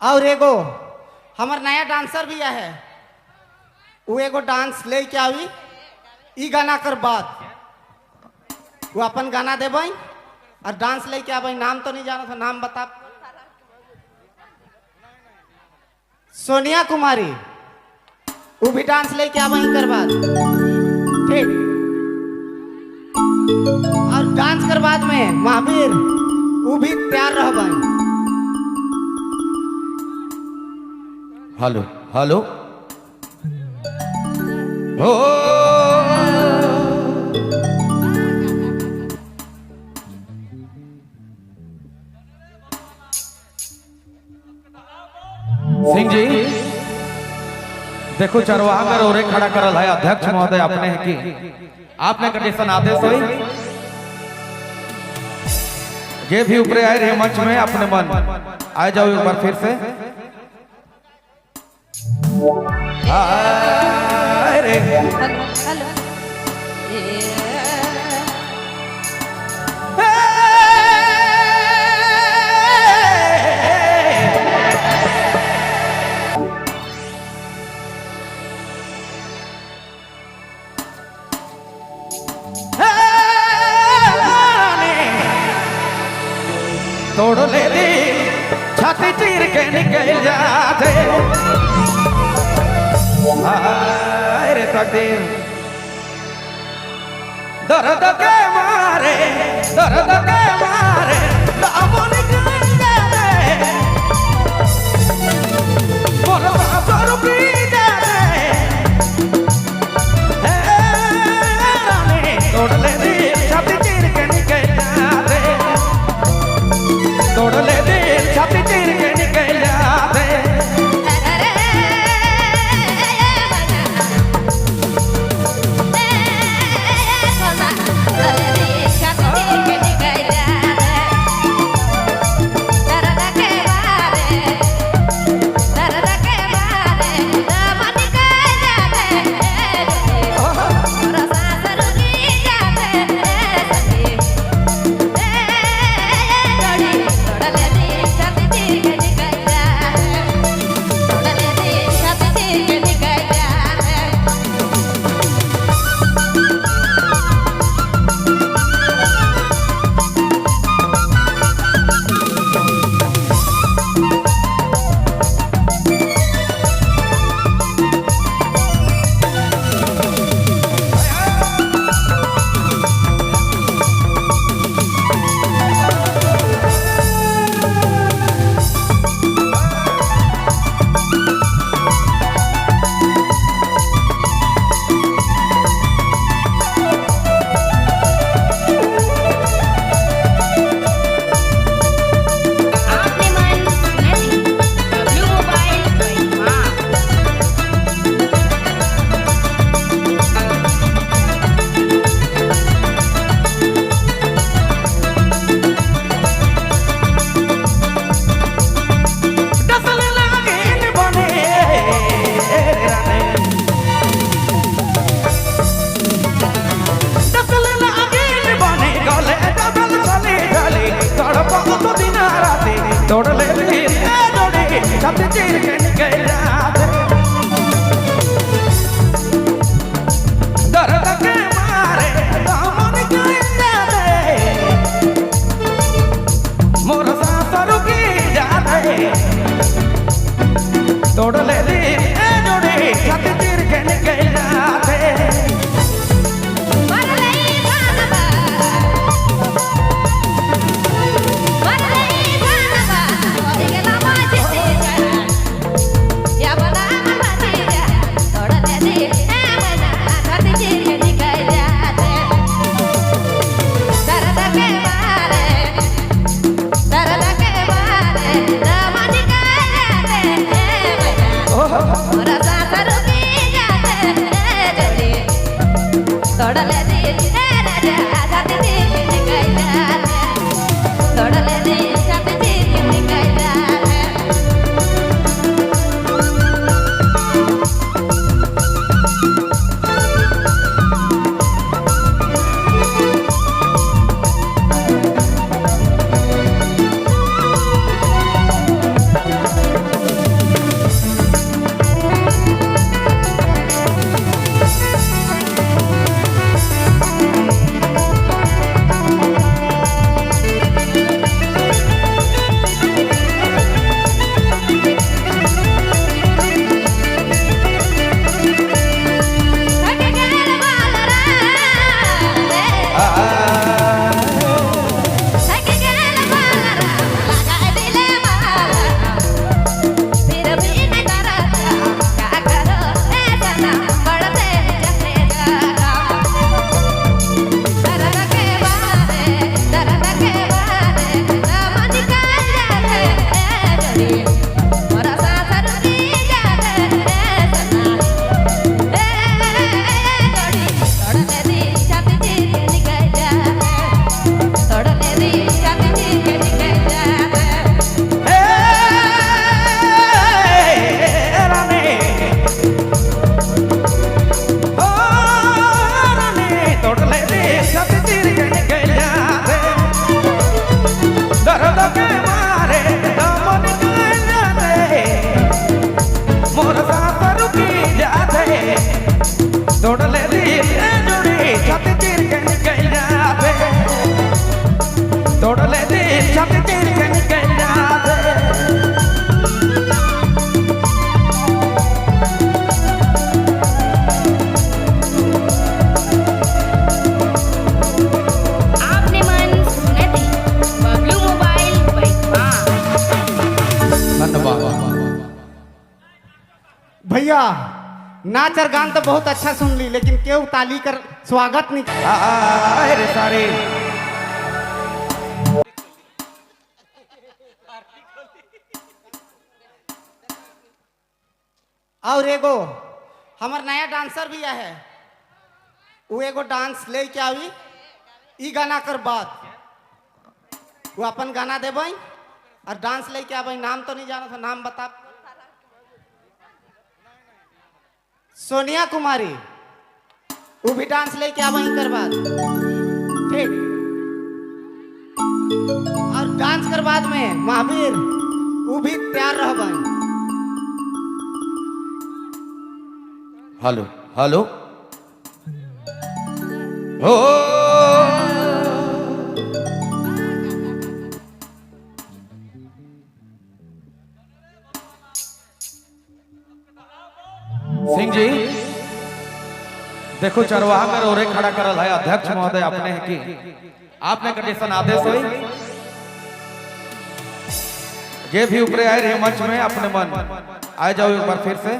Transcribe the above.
और एगो हमर नया डांसर भी है, वो एगो डांस ले के आई ई गाना कर बाद वो अपन गाना देबै और डांस लेके आबै। नाम तो नहीं जाना था, नाम बता। सोनिया कुमारी, वो भी डांस लेके आबै कर बाद, ठीक। और डांस कर बाद में महावीर वो भी तैयार रहबै। हेलो हेलो ओ सिंह जी, देखो चरवाहा में रोरे खड़ा करल है अध्यक्ष महोदय अपने है कि आपने कंडीशन आदेश हुई ये भी ऊपरे आए रहे मंच में अपने मन आ जाओ एक बार फिर से। अरे हेलो हेलो तोड़ ले दी छाती चीर के निकल जाते, हाय रे तकदीर। दर्द के मारे, दर्द के मारे दम निकल जाते, मोर बाप रुपी जाते। हे रानी तोड़ ले दी छाती चीर के निकल जाते, तोड़ ले दिल छाती चीर के निकल जाते। अरे बना ए सोना अरे छाती चीर के निकल जाते, दर्द के मारे, दर्द के मारे दम निकल जाते, मोर सांस रुकी जाते। सखी ए जोड़ी तोड़ ले दी छाती चीर के निकल जाते, तोड़ ले दी छाती चीर के निकल जाते। आपने मन नदी ब्लू मोबाइल महिमा। डसल नागिन बने रानी, डसल नागिन बने गले डबल चली चली तड़प तो दिन राती, तोड़ ले दिल ए जोड़ी छाती चीर के निकल जाते, दर्द के मारे दम निकल जाते, मोर सांस रुकी जाते, तोड़ ले दिल ए जोड़ी छाती चीर के निकल जाते। मर लई जानबा, मर लई जानबा, मोर गेला माझे या बना भतीजा, तोड़ ले दी ए मना छाती चीर के निकल जाते, दर्द के मारे, दर्द के मारे दम निकल जाते। ए मना तोड़ले दिल ए जोड़ी छाती चीर के निकल जावे, तोड़ले दिल छाती चीर के निकल जावे। आपने मन सुनत है बबलू मोबाइल बैठवा। धन्यवाद। भैया नाच और गान तो बहुत अच्छा सुन ली, लेकिन केहू ताली कर स्वागत नहीं। आए रे सारे। और एगो हमर नया डांसर भी है, वो एगो डांस ले के आवी ई गाना कर बाद। वो अपन गाना देबै और डांस लेके आबै। नाम तो नहीं जाना था, नाम बता। सोनिया कुमारी, वो भी डांस लेके आबै कर बाद। ठीक, और डांस कर बाद में महावीर वो भी तैयार रहबै। हेलो हेलो हो। सिंह जी देखो, चरवाहा में रोरे खड़ा करल है अध्यक्ष महोदय अपने है कि आपने कंडीशन आदेश हुई जे भी ऊपरे आए रहे मंच में अपने मन आए जाओ एक बार फिर से।